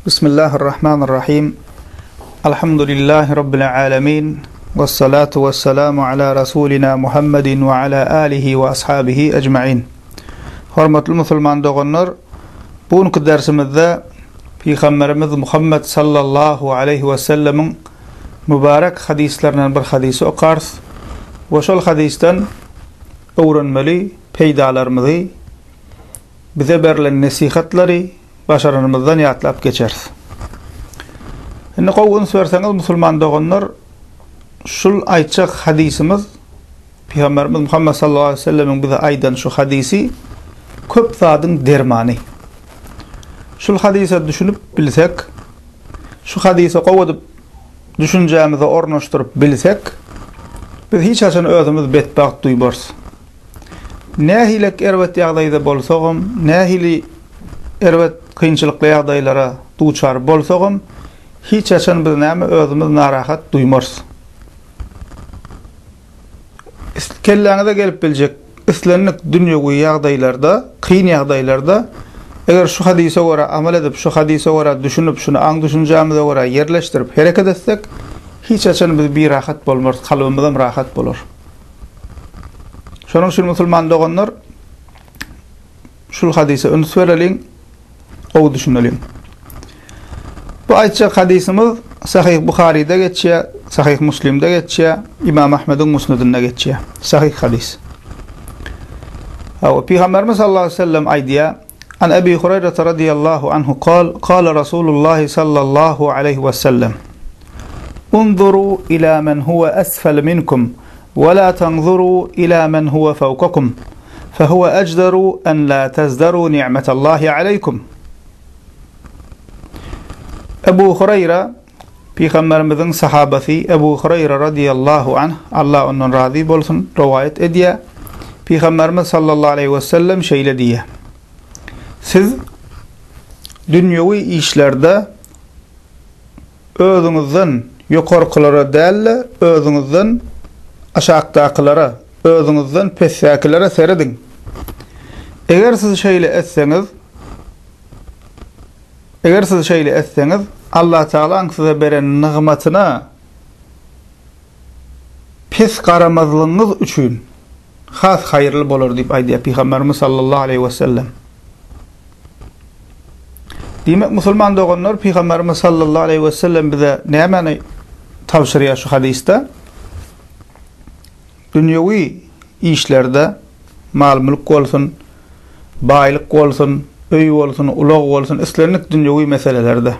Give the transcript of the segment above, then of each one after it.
Bismillahirrahmanirrahim. Alhamdulillahi Rabbil alemin. Vessalatu vesselamu ala Rasulina Muhammedin ve ala alihi ve ashabihi ecmain. Hormatly musulman doganlar, bu günki dersimizde Pygamberimiz Muhammed sallallahu aleyhi ve sellemiň mübarek hadislerinden bir hadisi okarys we şol hadisden öwrenmeli peýdalarymyzy, bize berlen nesihatlary başaranymyzdan ýatlap geçeris. Indi gowy üns berseňiz musulman doganlar, şul aýtjak hadysymyz Pygamberimiz Muhammed sallallahu aleyhi ve sellemiň bize aýdan şu hadysy köp zadyň dermany. Şul hadysa düşünip bilsek, şu hadysa gowy edip düşünjämize ornaşdyryp bilsek, biz hiç haçan özümiz betbagt duýmarys. Nähilek erbet ýagdaýda bolsagam, nähili erbet kynçylykly ýagdaýlara duçar bolsagam, hiç haçan biz näme özümiz narahat duýmarys. Kelläňize gelip biljek islendik dünýewi ýagdaýlarda, kyn ýagdaýlarda eger şu hadysa görä amal edip, şu hadysa görä düşünip, şuny aň-düşünjämize görä ýerleşdirip hereket etsek, hiç haçan biz birahat bolmarys, kalbymyzam rahat bolar. Şonuň üçin musulman doganlar şul hadysa üns bereliň, gowy düşüneliň. Bu aýtjak hadysymyz Sahih Buharyda geçýär, Sahih Muslimde geçýär, Imam Ahmediň Musnadynda geçýär. Sahih hadys. Hawa, Pygamberimiz sallallahu aleyhi ve sellem aýdýar, An Ebi Hureyre radiyallahu anhu kal, kala Rasulullah sallallahu aleyhi ve sellem, Unzuru ila men huve esfel minkum, ve la tanzuru ila men huve fevkakum, fehuve ecderu en la tezderu ni'metallahi aleykum. Ebu Hureyre, Pygamberimiziň sahabasy Ebu Hureyre radiyallahu anh, Allah ondan razy bolsun, rowaýat edýär. Pygamberimiz sallallahu aleyhi ve sellem şeýle diýýär. Siz dünýewi işlerde özüňizden ýokarkylara däl-de, özüňizden aşakdakylara, özüňizden pesdäkilere serediň. Eger siz şeýle etseňiz, eger siz şeýle etseňiz, Allatagalaň size beren nygmatyna pes garamazlygyňyz üçin has haýyrly bolar diýip aýdýar Pygamberimiz sallallahu aleýhi we sellem. Diýmek, musulman doganlar, Pygamberimiz sallallahu aleýhi we sellem bize nämäni tabşyrýar şu hadysda? Dünýewi işlerde mal-mülk bolsun, baýlyk bolsun, öý bolsun, ulag bolsun, islendik dünýewi meselelerde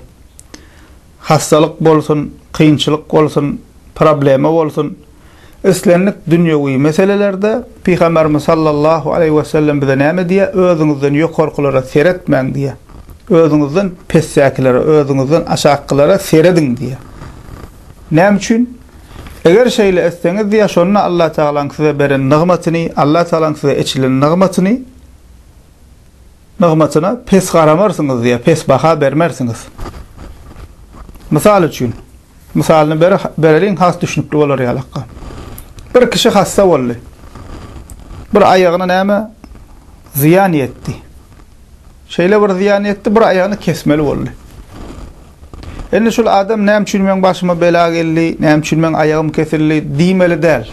hassalyk bolsun, kynçylyk bolsun, problema bolsun, Islendik dünýewi meselelerde Pygamberimiz sallallahu aleýhi we sellem bize näme diýýär? Özüňizden ýokarkylara seretmäň diýýär. Özüňizden pesdäkilere, özüňizden aşakkylara serediň diýýär. Näme üçin? Eger şeýle etseňiz diýýär, şonda Allah Tagalaň size beren nygmatyny, Allah Tagalaň size eçilen nygmatyny nygmatyna pes garamarsyňyz diýýär, pes baha bermersiňiz. Mysal üçin, Mysalyny bereliň has düşnükli bolar ýalakka. Bir kişi hassa boldy. Bir aýagyna näme zyýan ýetdi. Şeýle bir zyýan ýetdi, bir aýagyny kesmeli boldy. Indi şul adam näme üçin meň başyma bela geldi, näme üçin meň aýagym kesildi diýmeli däl.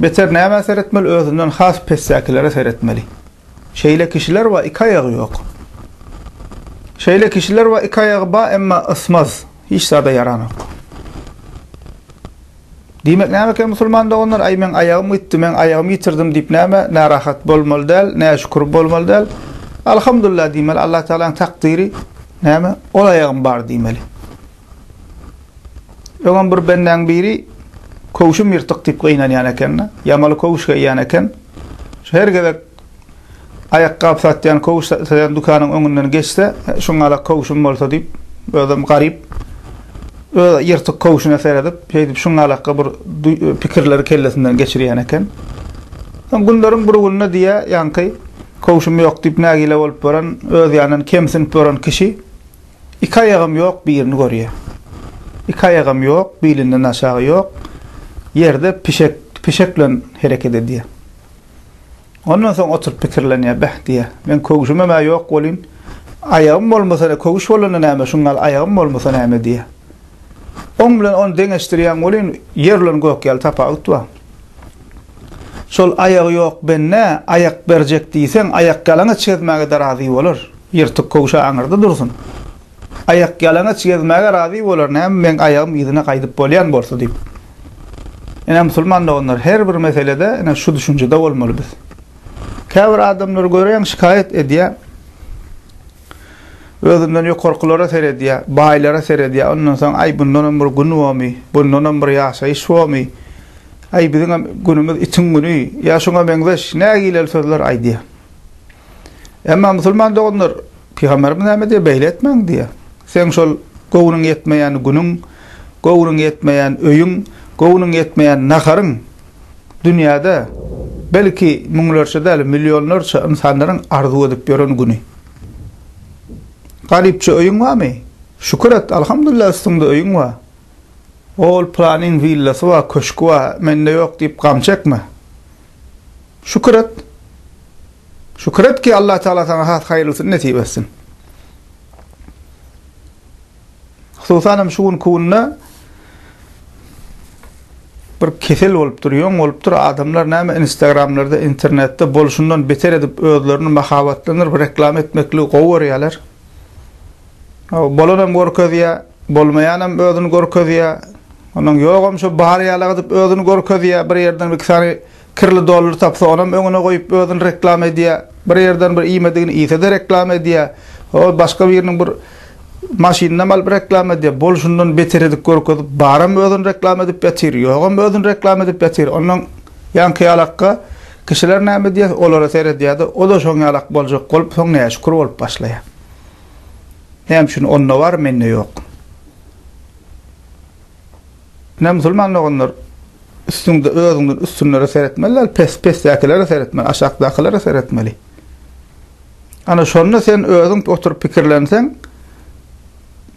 Beter nämä seretmeli? Özünden has pesdäkilere seretmeli. Şeýle kişiler bar, iki aýagy ýok. Şeýle kişiler bar, iki aýagy bar, emma ysmaz, hiç zada ýaranok. Diýmek näme eken musulman doganlar, aý meň aýagym gitdi, meň aýagymy ýitirdim diýip näme närahat bolmaly däl, näşükür bolmaly däl. Alhamdulillah diýmeli, Allah Taalanyň takdyry näme? Ol aýagym bar diýmeli. Öňem bir bendäň biri köwşüm ýyrtyk diýip gynanýan eken-de. Ýamaly köwüş geýýän eken. Şu her gezek aýakgap satýan, köwüş satýan dükanyň öňünden geçse, şuňňalak köwşüm bolsa diýip, özem garyp, öz ýyrtyk köwşüne seredip, şeýdip şuňňalakka bir pikirleri kellesinden geçirýän eken. Soň günleriň bir gününde diýýär, ýaňky köwşüm ýok diýip nägile bolup ýören, öz ýanyndan kemsinip ýören kişi, Iki aýagam ýok birini görýär. Iki aýagam ýok, bilinden aşagy ýok. Ýerde pişek, pişek bilen hereket edýär. Ondan soň oturyp pikirlenýär, beh diýýär. Meň köwşümem-ä ýok welin, Aýagym bolmasa ne, köwüş bolanda näme, şuň ýaly aýagym bolmasa näme diýýär. Oň bilen ony deňeşdirýäň welin, ýer bilen gök ýaly tapawut bar. Şol aýagy ýok bendä aýak berjek diýseň, aýakýalaňaç gezmäge-de razy bolar. Ýyrtyk köwşe aňyrda dursun. Aýakýalaňaç gezmäge razy bolar, näme meň aýagym yzyna gaýdyp bolýan bolsa diýip. Ine musulman doganlar, her bir meselede ine şu düşünjede bolmaly biz. Käbir adamlary görýäň şikaýat edýär. Özünden ýokarkylara seredýär, baýlara seredýär. Ondan soň aý bundanam bir gün bormy, bundanam bir ýaşaýyş bormy? Aý biziňem günümiz itiň güni ýa şuňa meňzeş nägileli sözler aýdýar. Emma musulman doganlar, Pygamberimiz näme diýýär? Beýle etmäň diýýär. Seň şol göwnüň ýetmeýän günüň, göwnüň ýetmeýän öýüň, göwnüň ýetmeýän naharyň dünýäde belki müňlerçe däl, millionlarça ynsanlaryň arzuw edip ýören güni. Garypça öýüň barmy? Şükür et, alhamdulillah üstüňde öýüň bar. Ol planyň willasy bar, köşgi bar, mende ýok diýip gam çekme. Şükür et. Şükür et ki Allah Teala saňa has haýyrlysyny nesip etsin. Hususan hem şu günki günde bir kesel bolupdyr, ýoň bolupdyr. Adamlar näme Instagramlarda, internetde bolşundan beter edip özlerini mahabatlandyryp reklama etmekligi gowy görýärler. Bolanam görkezýär, bolmaýanam özüni görkezýär. Onuň ýogam şo bar ýaly edip özüni görkezýär. Bir ýerden bir iki sany Kirli dollar tapsa onam öňüne goýup özüni reklama edýär. Bir ýerden bir iýmedigini iýse-de reklama edýär. O başga biriniň bir maşynynam alyp reklama edýär. Bolşundan beter edip görkezip, baram özüni reklama edip ýatyr, ýogam özüni reklama edip ýatyr. Ondan ýaňky ýalakka kişiler näme edýär? Olara seredýär-de, o-da şoň ýalak boljak bolup, soň näşükür bolup başlaýar. Näme üçin onda bar, mende ýok? Ine musulman doganlar, üstüňde özüňden üstünlere seretmeli däl, pes pesdäkilere seretmeli, aşakdakylara seretmeli. Ana şonda sen özüň oturyp pikirlenseň,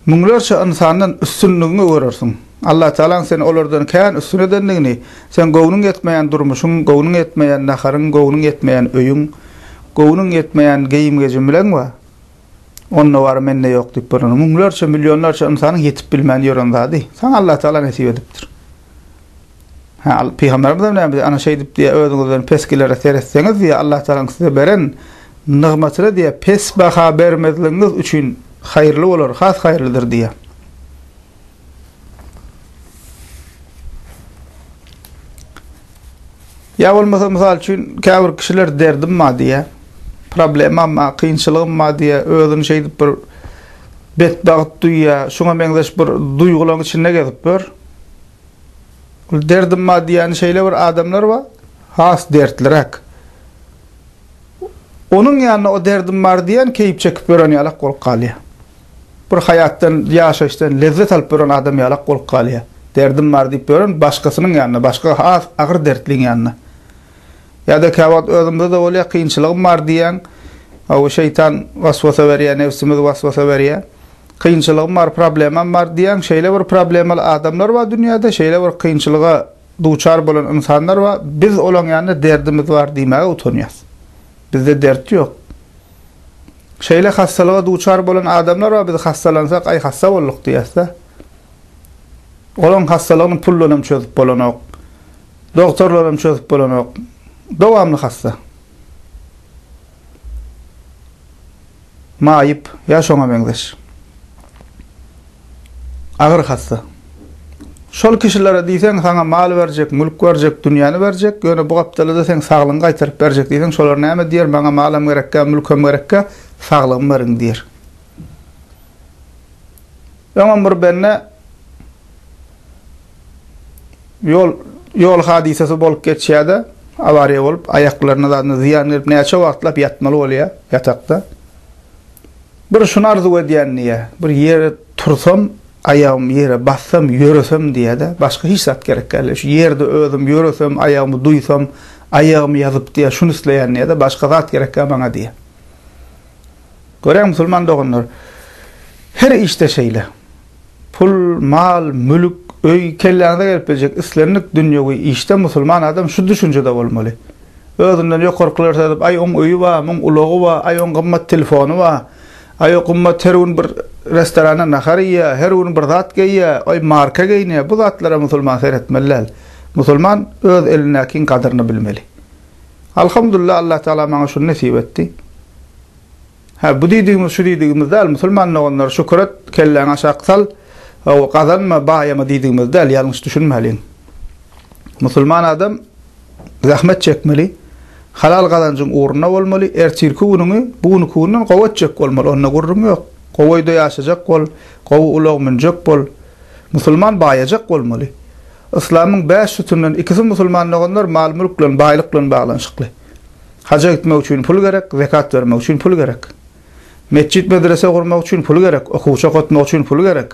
müňlerçe ynsandan üstünligiňi görersiň. Allah Tagalaň seni olardan kän üstün edendigini, sen göwnüň ýetmeýän durmuşyň, göwnüň ýetmeýän naharyň, göwnüň ýetmeýän öýüň, göwnüň ýetmeýän geýim-gejimleň bar. Onda bar, mende ýok diýip bir müňlerçe, millionlarça ynsanyň ýetip bilmän ýören zady. Saňa Allah Taala nesip edipdir. Ha, Pygamberimiz hem näme ana şeýdip diýe özüňizden peskilere seretseňiz diýe Allah Taalanyň size beren nygmatyna diýe pes baha bermezligiňiz üçin haýyrly bolar, has haýyrlydyr diýe. Ýa bolmasa mysal üçin käbir kişiler derdim bar diýýär. Problemam bar, kynçylygym bar diýýär. Özüni şeýdip bir betbagt duýýar. Şuňa meňzeş bir duýgularyň içinde gezip ýör. Ol derdim bar diýýän şeýle bir adamlar bar, has dertliräk. Onuň ýanynda o derdim bar diýen keýp çekip ýören ýalak bolup galýar. Bir haýatdan, ýaşaýyşdan lezzet alyp ýören adam ýalak bolup galýar. Derdim bar diýip ýören başgasynyň ýanynda, başga has agyr dertliň ýanynda. Ýa-da käwagt özümizde-de bolýar, kynçylygym bar diýýäň, hawa şeýtan waswasa berýär, nebsimiz waswasa berýär. Kynçylygym bar, problemam bar diýýäň, şeýle bir problemaly adamlar bar dünýäde, şeýle bir kynçylyga duçar bolan ynsanlar bar, biz olaň ýanynda derdimiz bar diýmäge utanýas. Bizde dert ýok. Şeýle hassalyga duçar bolan adamlar bar, biz hassalansak, aý hassa bolduk diýýäs-de. Olaň hassalygyny puldanam çözüp bolanok. Dogtorlaram çözüp bolanok. Dowamly hassa. Maýyp ýa şoňa meňzeş. Agyr hassa. Şol kişilere diýseň, saňa mal berjek, mülk berjek, dünýäni berjek, ýöne bu gapdalada seň saglygyňy gaýtaryp berjek diýseň, şolar näme diýer, maňa malam gerekkä, mülkem gerekkä, saglygymy beriň diýer. Öňem bir bende ýol ýol hadysasy bolup geçýär-de, awariýa bolup, aýaklaryna zadyna zyýan gelip, näçe wagtlap ýatmaly bolýar ýatakda. Bir şuny arzuw edýän diýýär. Bir ýere tursam, aýagymy ýere bassam, ýöresem diýýär-de, başga hiç zat gerek däl. Şu ýerde özüm ýöresem, aýagymy duýsam, aýagymy ýazyp diýýär, şuny isleýän diýýär-de, başga zat gerek däl maňa diýýär. Görýäňmi musulman doganlar, her işde şeýle. Pul, mal, mülk, öý, kelläňize gelip biljek islendik dünýewi işde musulman adam şu düşünjede bolmaly. Özünden ýokarkylar seredip, aý oň öýi bar, muň ulagy bar, aý oň gymmat telefony bar, Aý o gymmat her gün bir restoranda nahar iýýär, her gün bir zat geýýär, aý marka geýinýär. Bu zatlara musulman seretmeli däl. Musulman öz elindäkiň gadyryny bilmeli. Alhamdulillah Allah Tagala maňa şuny nesip etdi. Hä, bu diýdigimiz şu diýdigimiz däl, musulman doganlar, şükür et, kelläňi aşak sal, hawa, gazanma, baýama diýdigimiz däl, ýalňyş düşünmäliň. Musulman adam zähmet çekmeli, halal gazanjyň ugrunda bolmaly, ertirki günüňi bu günki günden gowy etjek bolmaly, onda gürrüň ýok. Gowy öýde ýaşajak bol, gowy ulag münjek bol. Musulman baýajak bolmaly. Yslamyň bäş sütünden ikisi musulman doganlar mal-mülk bilen, baýlyk bilen baglanyşykly. Haja gitmek üçin pul gerek, zekat bermek üçin pul gerek. Metjit-medrese gurmak üçin pul gerek, okuwçy okatmak üçin pul gerek.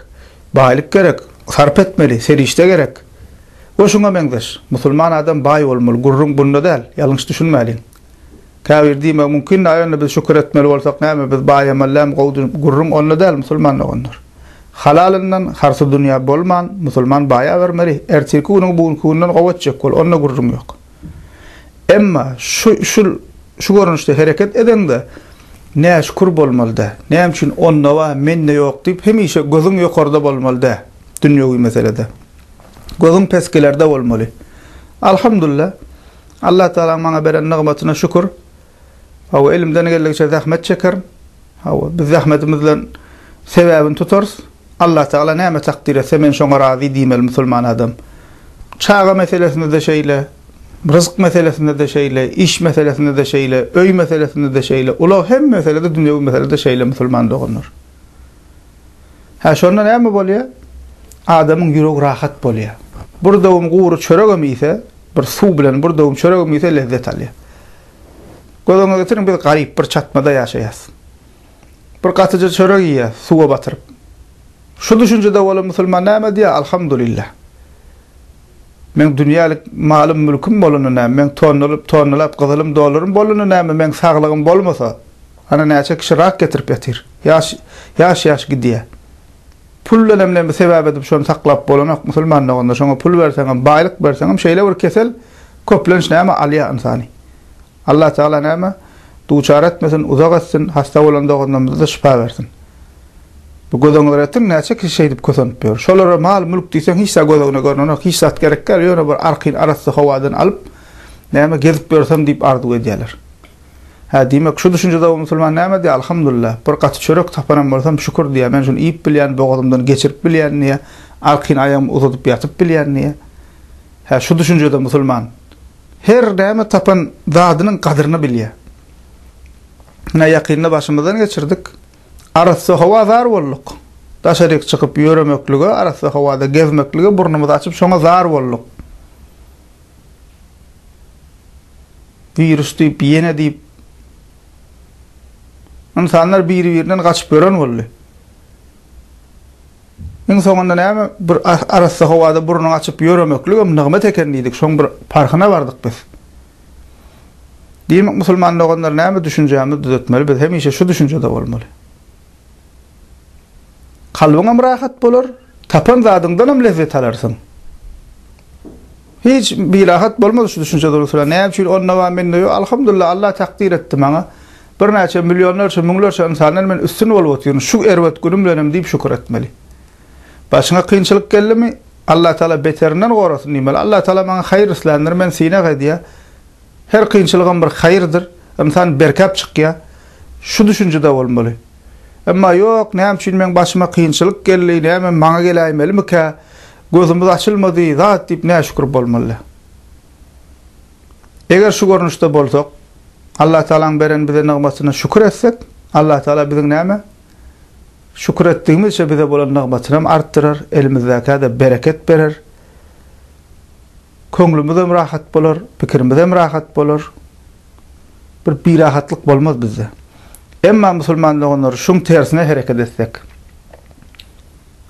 Baýlyk gerek, sarp etmeli, serişde gerek. We şuňa meňzeş. Musulman adam baý bolmaly, gürrüň bunda däl, ýalňyş düşünmäliň. Käbiri diýmegi mümkin, aý onda biz şükür etmeli bolsak näme, biz baýamaly dälmi, gowy gürrüň onda däl, musulman doganlar. Halalyndan harsy dünýä bolman, musulman baýabermeli, ertirki günüňi bu günki günden gowy etjek bol, onda gürrüň ýok. Emma şu şu şu görnüşde hereket edeňde näşükür bolmaly däl. Näme üçin onda bar, mende ýok diýip hemişe gözüň ýokarda bolmaly däl dünýewi meselede. Gözüň peskelerde bolmaly. Alhamdulillah. Allah Tagalaň maňa beren nygmatyna şükür. Hawa, elimden geldigiçe zähmet çekerin. Hawa, biz zähmetimiz bilen sebäbini tutarys. Allah Tagala näme takdyr etse, men şoňa razy diýmeli musulman adam. Çaga meselesinde-de şeýle, ryzk meselesinde-de şeýle, iş meselesinde-de şeýle, öý meselesinde-de şeýle, ulag hemme meselede, dünýewi meselede şeýle musulman doganlar. Hä, şonda näme bolýar? Adamyň ýüregi rahat bolýar. Bir döwüm gury çöregem iýse, bir suw bilen bir döwüm çöregem iýse lezzet alýar. Göz öňüňize getiriň, biz garyp bir çatmada ýaşaýas. Bir gatyja çörek iýýäs, suwa batyryp. Şu düşünjede bolan musulman näme diýýär? Alhamdulillah. Meň dünýälik malym, mülküm bolanda näme? Meň tonnalyp, tonnalap gyzylym, dollarym bolanda näme? Meň saglygym bolmasa, ana näçe kişi rak getirip ýatyr. Ýaş, ýaş-ýaş gidýär. Pul bilenem näme sebäp edip şony saklap bolanok musulman doganlar. Şoňa pul berseňem, baýlyk berseňem şeýle bir kesel köplenç näme alýar ynsany. Allah Tagala näme duçar etmesin, uzak etsin, hassa bolan doganlarymyza-da şypa bersin. Bu göz öňüňize getirin, näçe kişi şeýdip kösenip ýör. Şolara mal, mülk diýseň hiç zat göz öňüne görnenok, hiç zat gerek däl, ýöne bir arkaýyn arassa howadan alyp, näme gezip ýörsem diýip arzuw edýärler. Hä, diýmek, şu düşünjede bu musulman näme diýýär, Alhamdulillah, bir gaty çörek tapanam bolsam şükür diýýär, men şuny iýip bilýän, bogazymdan geçirip bilýän diýýär, arkaýyn aýagymy uzadyp ýatyp bilýän diýýär. Hä, şu düşünjede musulman her näme tapan zadynyň gadyryny bilýär. Ine, ýakynda başymyzdan geçirdik. Arassa howa zar bolduk. Daşaryk çykyp ýöremeklige, arassa howada gezmeklige burnumyzy açyp şoňa zar bolduk. Wirus diýip, ýene diýip ynsanlar biri-birinden gaçyp ýören boldy. Iň soňunda näme bir arassa howada burnuňy açyp ýöremekligem nygmat eken diýdik. Şoň bir parhyna bardyk biz. Diýmek musulman doganlar näme düşünjämizi düzetmeli biz hemişe şu düşünjede bolmaly. Kalbyňam rahat bolar, tapan zadyňdanam lezzet alarsyň. Hiç birahat bolmaz şu düşünjede bolsa. Näme üçin onda bar mende ýok? Alhamdulillah Allah takdyr etdi maňa. Birnäçe millionlarça, müňlerçe ynsandan men üstün bolup otyryn. Şu erbet günüm bilenem diýip şükür etmeli. Başyňa kynçylyk geldimi? Allah Taala beterinden gorasyn diýmeli. Allah Taala maňa haýyr isländir, meni synag edýär. Her kynçylygam bir haýyrdyr. Ynsan berkäp çykýar. Şu düşünjede bolmaly. Emma ýok, näme üçin meň başyma kynçylyk geldi, näme maňa geläýmelimikä, gözümiz açylmady, zat diýip näşükür bolmaly. Eger şu görnüşde bolsak, Allah Tagalaň beren bize nygmatyna şükür etsek, Allah Tagala biziň näme? Şükür etdigimizçe bize bolan nygmatynam artdyrar, elimizdäkä-de bereket berer. Köňlümizem rahat bolar, pikirimizem rahat bolar. Bir birahatlyk bolmaz bizde. Emma musulman doganlar şuň tersine hereket etsek.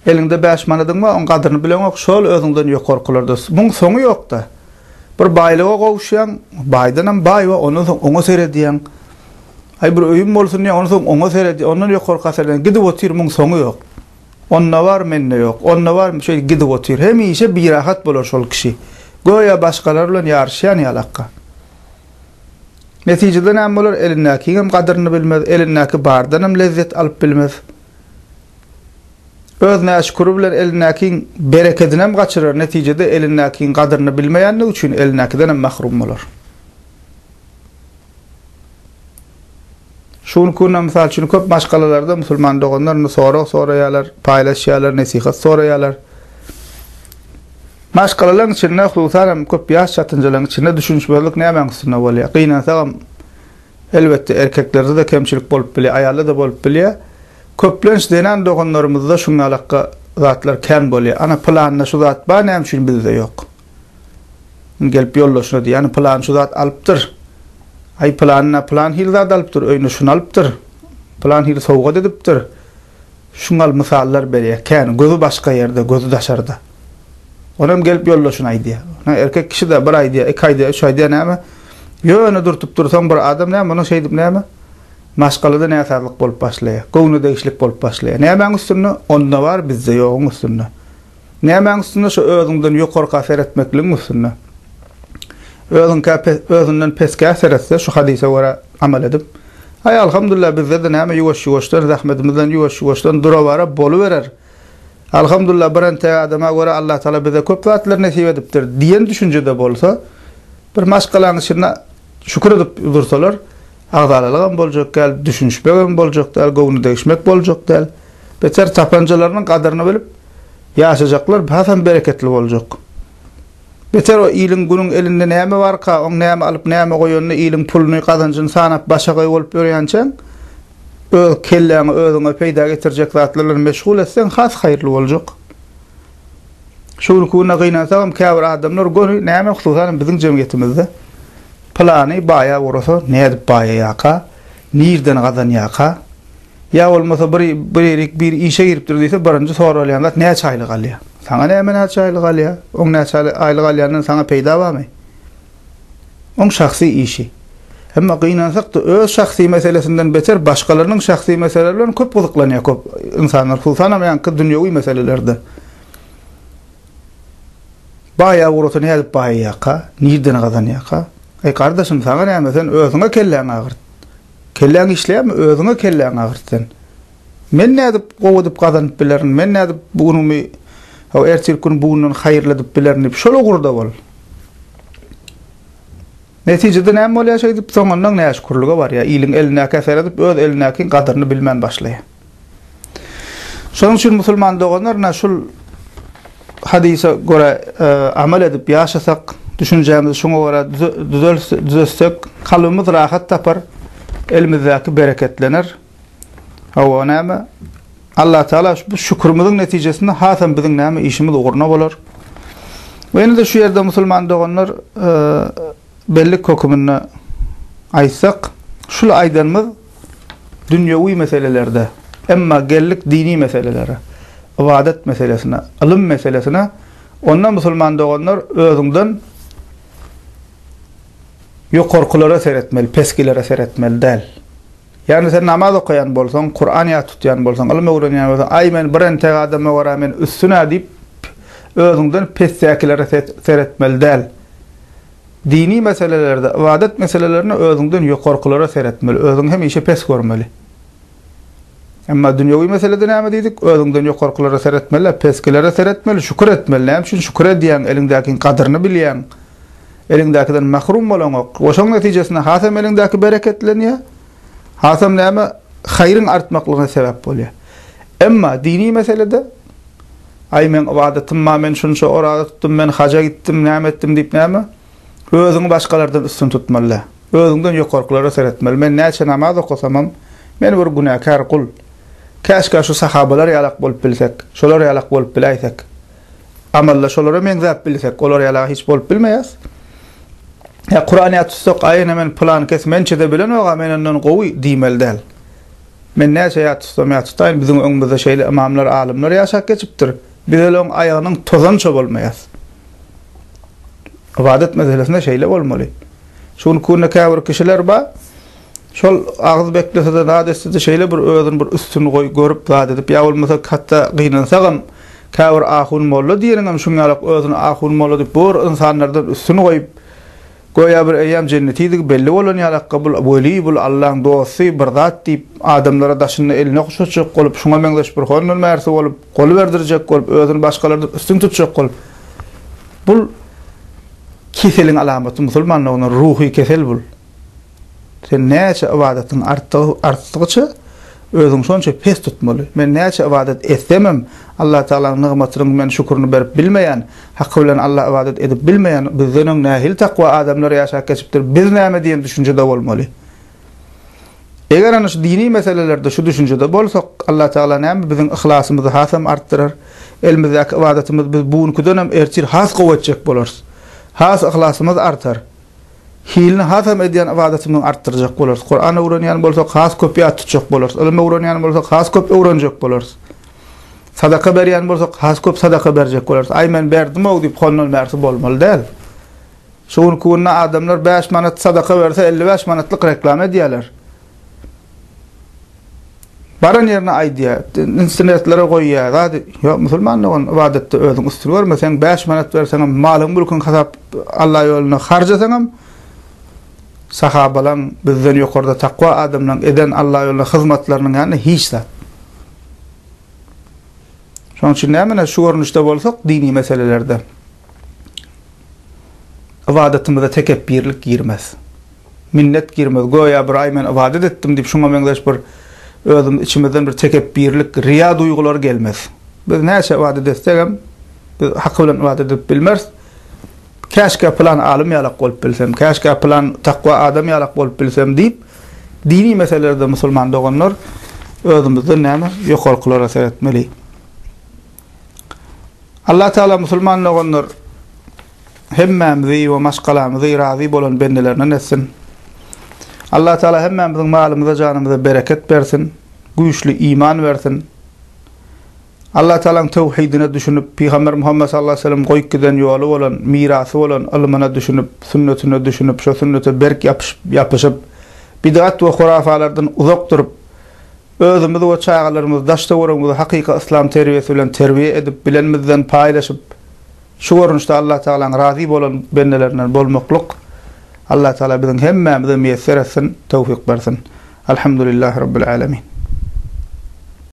Eliňde 5 manadyň bar, oň gadyryny bileňok, şol özüňden ýokarkylarda. Muň soňy ýokda. Bir baýlyga gowuşýaň, baýdanam baý bar, ondan soň oňa seredýäň. Aý bir öýüm bolsun diýýäň, ondan soň oňa seredýäň, ondan ýokarka seredýäň, gidip otyr, muň soňy ýok. Onda bar, mende ýok. Onda bar, şeýdip gidip otyr. Hemişe birahat bolar şol kişi. Göýä başgalar bilen ýaryşýan ýalakka. Netijede näme bolar? Elindäkiňem gadyryny bilmez, elindäki bardanam lezzet alyp bilmez. Öz näşüküri bilen elindäkiň berekedinem gaçyrar, netijede elindäkiň gadyryny bilmeýänligi üçin elindäkidenem mahrum bolar. Şu günki günde mysal üçin köp maşgalalarda musulman doganlar indi sorag soraýarlar, paýlaşýarlar, nesihat soraýarlar. Maşgalalaryň içinde, hususan hem köp ýaş çatynjalaryň içinde düşünişmezlik nämäň üstünde bolýar? Gynansagam, elbetde erkeklerde-de kemçilik bolup bilýär, aýalda-da bolup bilýär. Köplenç zenan doganlarymyzda şuňňalakga zatlar kän bolýar. Ana pylanda şu zat bar, näme üçin bizde ýok? Gelip ýoldaşyna diýýär, ýani pylan şu zat alypdyr. Aý pylanyna pylan hili zat alypdyr, öýüne şuny alypdyr. Pylan hili sowgat edipdir. Şuňal mysallar berýär. Kän, gözi başga ýerde, gözi daşarda. Onam gelip ýoldaşyna aýdýar. Ona erkek kişi-de bir aýdýar, iki aýdýar, üç aýdýar näme? Ýöne dürtüp dursaň bir adam näme, onuň şeýdip näme? Maşgalada näsazlyk bolup başlaýar. Göwnedegişlik bolup başlaýar. Nämäň üstünde? Onda bar, bizde ýoguň üstünde. Nämäň üstünde? Şo özüňden ýokarka seretmekligiň üstünde. Özüňkä özünden peskä seretse, şu hadysa görä amal edip, Aý, alhamdulillah, bizde-de näme ýuwaş-ýuwaşdan, zähmetimizden ýuwaş-ýuwaşdan dura-bara boluberer. Alhamdulillah, bir entek adama görä Allatagala bize köp zatlar nesip edipdir diýen düşünjede bolsa, bir maşgalaň içinde şükür edip dursalar, agzalalygam boljak däl, düşünişmegem boljak däl, göwnüdegişmek boljak däl. Beter tapanjalarynyň gadyryny bilip ýaşajaklar hasam bereketli boljak. Beter o iliň günüň elinde näme barka, oň näme alyp näme goýanyny iliň puluny gazanjyny sanap başagaý bolup ýörýänçäň, öz kelläňi özüňe peýda getirjek zatlar bilen meşgul etseň has haýyrly boljak. Şu günki günde gynansagam käbir adamlar göni näme hususanam biziň jemgyýetimizde pylany baýap ugrasa nädip baýaýaka, nirden gazanýaka, Ýa bolmasa bir bir ýerik bir işe giripdir diýse birinji soralýan zat näçe aýlyk alýar? Saňa näme näçe aýlyk alýar? Oň näçe aýlyk alýandan saňa peýda barmy? Oň şahsy işi. Emma gynansakda öz şahsy meselesinden beter başgalarynyň şahsy meseleleri bilen köp gyzyklanýar köp ynsanlar hususanam ýaňky dünýewi meselelerde. Baýa ugrasa nädip baýaýarka? Nirden gazanýarka? Eý gardaşym saňa näme sen özüňe kelläňi agyrt. Kelläň işleýärmi? Özüňe kelläňi agyrt sen. Men nädip gowy edip gazanyp bilerin? Men nädip bu günümi, hawa, ertirki günü bu günden haýyrly edip bilerin diýip, şol ugurda bol. Netijede näme bolýar şeýdip? Soňundan näşükürlige barýar. Iliň elindäkä seredip, öz elindäkiň gadyryny bilmän başlaýar. Şonuň üçin musulman doganlar, ine şul hadysa görä amal edip ýaşasak, düşünjämizi şuňa görä düzetsek, kalbymyz rahat tapar, elimizdäki bereketlener. Hawa, näme? Allah Teala bu şükrümiziň netijesinde hasam biziň näme işimiz ugruna bolar. We ýene-de şu ýerde musulman doganlar bellik höküminde aýtsak, şul aýdanymyz dünýewi meselelerde, emma geldik dini meselelere, ybadat meselesine, ylym meselesine, onda musulman doganlar özüňden ýokarkylara seretmeli, peskilere seretmeli däl. Ýagny sen namaz okaýan bolsaň, Kuran ýat tutýan bolsaň, ylym öwrenýän bolsaň, aý men bir entek adama görä men üstün-ä diýip özüňden pesdäkilere seretmeli däl. Dini meselelerde, ybadat meselelerinde özüňden ýokarkylara seretmeli, özüňi hemişe pes görmeli. Emma dünýewi meselede näme diýdik? Özüňden ýokarkylara seretmeli, peskilere seretmeli, şükür etmeli. Näme üçin şükür edýäň? Eliňdäkiň gadyryny bilýäň. Eliňdäkiden mahrum bolaňok. We şoň netijesinde hasam eliňdäki bereketlenýär. Hasam näme? Haýryň artmaklygyna sebäp bolýar. Emma dini meselede Aý meň ybadatym bar, men şunça oraza tutdum, men haja gitdim, näme etdim diýip näme? Özüňi başgalardan üstün tutmaly däl. Özüňden ýokarkylara seretmeli. Men näçe namaz okasamam, men bir günäkär gul. Käşgä şu sahabalar ýalak bolup bilsek, şolar ýalak bolup biläýsek. Amalda şolara meňzäp bilsek, olar ýalak hiç bolup bilmeýäs. Ýa Kuran ýat tutsak, aý ene men pylan kes mençe-de bilenok-a, men ondan gowy diýmeli däl. Men näçe ýat tutsam ýat tutaýyn, biziň öňümizde şeýle ymamlar, alymlar ýaşap geçipdir. Biz olaryň aýagynyň tozanyça bolmaýas. Ybadat meselesinde şeýle bolmaly. Şu günki günde käbir kişiler bar, şol agyz beklese-de, zat etse-de şeýle bir özüni bir üstün goý, görüp zat edip, ýa bolmasa hatda gynansagam käbir ahun molla diýeniňem şuň ýalak özüni ahun molla diýip, bor ynsanlardan üstün goýup. Göýä bir eýýäm jennetidigi belli bolan ýalakka bul weli, bul Allaň dosty, bir zat diýip, adamlara daşynda eline guşatjak bolup, şuňa meňzeş bir hondan bärsi bolup, gol berdirjek bolup, özüni başgalardan üstün tutjak bolup. Bul keseliň alamaty musulmanlygynda ruhy kesel bul. Sen näçe ybadatyň artdygy artdygyça özüňi şonça pes tutmaly. Men näçe ybadat etsemem, Allah Tagalaň nygmatynyň men şükürini berip bilmeýän, haky bilen Alla ybadat edip bilmeýän, bizden öň nähili takwa adamlar ýaşap geçipdir, biz näme diýen düşünjede bolmaly. Eger ana şu dini meselelerde şu düşünjede bolsak, Allah Tagala näme biziň yhlasymyzy hasam artdyrar. Elimizdäki ybadatymyzy biz bu günküdenem ertir has gowy etjek bolarys. Has yhlasymyz artar. Hilini hasam edýän ybadatymyzy artdyrjak bolarys. Kuran öwrenýän bolsak, has köp ýat tutjak bolarys. Ylym öwrenýän bolsak, has köp öwrenjek bolarys. Sadaka berýän bolsak, has köp sadaka berjek bolarys. Aý men berdim-ow diýip hondan bärsi bolmaly däl. Şu günki günde adamlar 5 manat sadaka berse 55 manatlyk reklama edýärler. Baran ýerine aýdýar, internetlere goýýar, zady. Ýok, musulman dogan, ybadatda özüň üstün görme, sen 5 manat berseňem, malyň mülküň hasap Allah ýolunda harjasaňam, sahabalaň bizden ýokarda takwa adamlaň eden Allah ýolunda hyzmatlarynyň ýanynda hiç zat. Şonuň üçin näme şu görnüşde bolsak dini meselelerde ybadatymyza tekepbirlik girmez. Minnet girmez. Göýä bir aý men ybadat etdim diýip şuňa meňzeş bir özümiz içimizden bir tekepbirlik, riýa duýgulary gelmez. Biz näçe ybadat etsegem biz haky bilen ybadat edip bilmeris. Käşgä pylan alym ýalak bolup bilsem, käşgä pylan takwa adam ýalak bolup bilsem diýip dini meselelerde musulman doganlar özümizden näme ýokarkylara seretmeli. Allah Teala musulman doganlar Hemmämizi we maşgalamyzy razy bolan bendelerinden etsin. Allah Teala hemmämiziň malymyza, janymyza bereket bersin, güýçli iman bersin. Allah Tealanyň töwhidine düşünip, Pygamber Muhammet sallallahu aleyhi ve sellem goýup giden ýoly bolan, mirasy bolan ylmyna düşünip, sünnetine düşünip, şo sünnete berk ýapyşyp, ýapyşyp, bidgat we hurafalardan uzak durup, özümizi we çagalarymyzy, daş-töweregimizi hakyky yslam terbiýesi bilen terbiýe edip, bilenimizden paýlaşyp, Şu görnüşde Allah Tagalaň razy bolan bendelerinden bolmaklyk Allah Tagala biziň hemmämize miýesser etsin, towfyk bersin. Alhamdulillahi Rabbil Alemin.